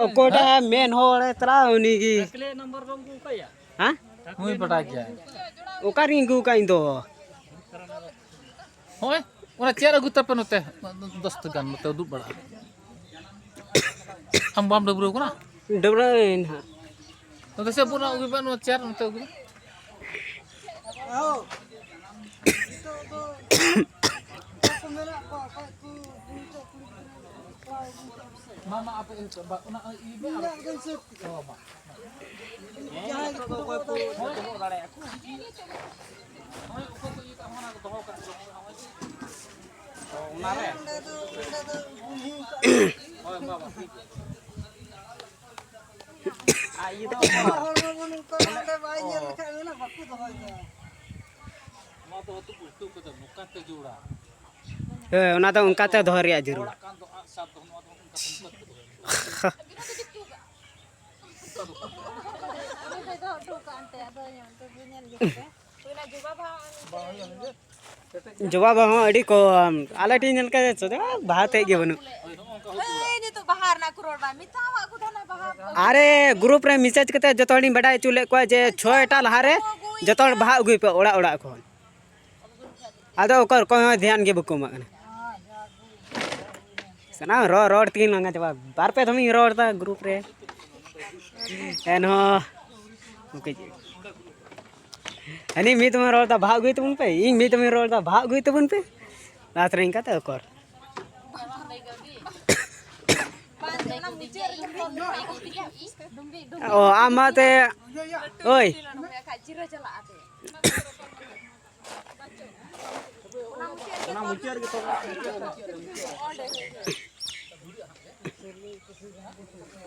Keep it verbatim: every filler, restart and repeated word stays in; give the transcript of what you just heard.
ᱚᱠᱚᱭᱴᱟᱜ ᱢᱮᱱ ᱦᱚᱲᱮ ᱛᱟᱨᱟ ᱩᱱᱤ ᱜᱮ᱾ ᱦᱮᱸ? ᱱᱩᱭ ᱵᱟᱰᱟᱭ ᱜᱮᱭᱟᱭ᱾ ᱚᱠᱟᱨᱤᱧ ᱟᱹᱜᱩ ᱟᱠᱟᱫ ᱤᱧ ᱫᱚ? ᱦᱳᱭ, ᱚᱱᱟ ᱪᱮᱭᱟᱨ ᱟᱹᱜᱩ ᱛᱟᱯᱮ ᱱᱚᱛᱮ, ᱫᱚᱥ ᱴᱟᱠᱟ ᱱᱚᱛᱮ ᱩᱫᱩᱜ ᱵᱟᱲᱟ᱾ ᱟᱢ ᱵᱟᱢ ᱰᱟᱹᱵᱽᱨᱟᱹᱣ ᱠᱟᱱᱟ? ᱰᱟᱹᱵᱽᱨᱟᱹᱣ ᱟᱹᱧ ᱱᱟᱦᱟᱜ᱾ ᱱᱚᱛᱮ ᱥᱮ ᱵᱚᱱ ᱟᱹᱜᱩᱭ ᱵᱟ, ᱱᱚᱣᱟ ᱪᱮᱭᱟᱨ ᱱᱚᱛᱮ ᱟᱹᱜᱩᱭ ᱢᱮ᱾ ᱢᱟ, ᱢᱟ, ᱟᱯᱮ ᱚᱱᱟ ᱤᱭᱟᱹ ᱢᱮ, ᱟᱨ ᱚ, ᱢᱟ᱾ ᱦᱳᱭ, ᱚᱱᱟ ᱫᱚ ᱚᱱᱠᱟᱛᱮ ᱫᱚᱦᱚ ᱨᱮᱭᱟᱜ ᱡᱟᱹᱨᱩᱲ᱾ ᱡᱚᱵᱟ ᱵᱟᱦᱟ ᱦᱚᱸ ᱟᱹᱰᱤ ᱠᱚᱢ, ᱟᱞᱮ ᱴᱷᱮᱱ ᱧᱮᱞ ᱠᱟᱛᱮ ᱥᱩᱫᱷᱩ ᱵᱟᱦᱟ ᱛᱮᱫ ᱜᱮ ᱵᱟᱹᱱᱩᱜ᱾ ᱦᱮᱸ, ᱱᱤᱛᱚᱜ ᱵᱟᱦᱟ ᱨᱮᱱᱟᱜ ᱠᱚ ᱨᱚᱲ ᱵᱟᱭ ᱢᱮᱛᱟᱣᱟᱜ ᱠᱚ ᱛᱟᱦᱮᱱᱟ, ᱵᱟᱦᱟ ᱠᱚ᱾ ᱟᱨᱮ, ᱜᱨᱩᱯ ᱨᱮ ᱢᱮᱥᱮᱡᱽ ᱠᱟᱛᱮ ᱡᱚᱛᱚ ᱦᱚᱲᱤᱧ ᱵᱟᱰᱟᱭ ᱦᱚᱪᱚ ᱞᱮᱫ ᱠᱚᱣᱟ ᱡᱮ ᱪᱷᱚᱭᱴᱟ ᱞᱟᱦᱟᱨᱮ ᱡᱚᱛᱚ ᱦᱚᱲ ᱵᱟᱦᱟ ᱟᱹᱜᱩᱭ ᱯᱮ ᱚᱲᱟᱜ ᱚᱲᱟᱜ ᱠᱷᱚᱱ᱾ ᱟᱫᱚ ᱚᱠᱚᱭ, ᱚᱠᱚᱭ ᱦᱚᱸ ᱫᱷᱮᱭᱟᱱ ᱜᱮ ᱵᱟᱠᱚ ᱮᱢᱟᱜ ᱠᱟᱱᱟ᱾ ᱥᱟᱱᱟᱢ ᱨᱚᱲ, ᱨᱚᱲ ᱛᱮᱜᱮᱧ ᱞᱟᱸᱜᱟ ᱪᱟᱵᱟ᱾ ᱵᱟᱨ ᱯᱮ ᱫᱷᱚᱢᱤᱧ ᱨᱚᱲ ᱮᱫᱟ ᱜᱨᱩᱯ ᱨᱮ, ᱮᱱᱦᱚᱸ ᱩᱱᱠᱩ ᱦᱟᱹᱱᱤ ᱢᱤᱫ ᱫᱚᱢᱮ ᱨᱚᱲ ᱮᱫᱟ, "ᱵᱟᱦᱟ ᱟᱹᱜᱩᱭ ᱛᱟᱵᱚᱱ ᱯᱮ", ᱤᱧ ᱢᱤᱫ ᱫᱚᱢᱮᱧ ᱨᱚᱲ ᱮᱫᱟ, "ᱵᱟᱦᱟ ᱟᱹᱜᱩᱭ ᱛᱟᱵᱚᱱ ᱯᱮ", ᱞᱟᱥ ᱨᱮ ᱤᱱᱠᱟᱛᱮ ᱚᱠᱚᱨ᱾ ᱚ, ᱟᱢ ᱢᱟ ᱛᱮ, ᱳᱭ᱾